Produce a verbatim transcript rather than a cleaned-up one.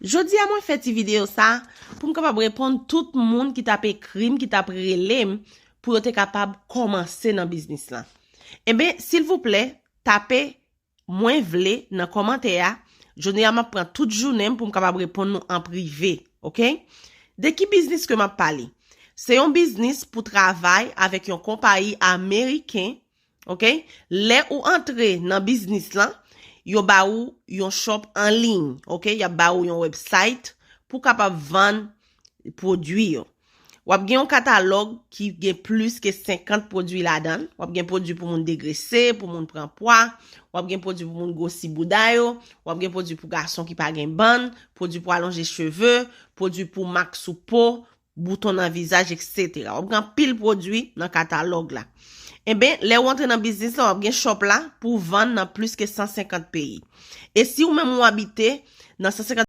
Jodi a mwen fè ti videyo sa pou m kapab reponn tout moun ki t ap ekri m, ki t ap rele m pou yo te kapab kòmanse nan biznis lan. Enben, silvouplè, tape "mwen vle" nan kòmantè a. Jodi a m ap pran tout jounen m pou m kapab reponn nou an prive, oke? De ki biznis ke m ap pale? Se yon biznis pou travay avèk yon konpayi ameriken, oke? Lè ou antre nan biznis lan, yo ba ou yon shop an liy, oke? Y ap ba ou yon website pou kapab vann pwodui yo. W ap gen yon katalòg ki gen plis ke senkant pwodui ladan l. W ap gen pwodui pou moun degrese, pou moun pran pwa. W ap gen pwodui pou moun gwosi bouda yo. W ap gen pwodui pou gason ki pa gen bann, pwodui pou alonje cheve, pwodui pou mak sou po, bouton nan vizaj, etsetera. W ap gen anpil pwodui nan katalòg la. Enben, lè w antre nan biznis la, w ap gen shop la pou vann nan plis ke san senkant peyi. E si ou menm ou abite nan san senkant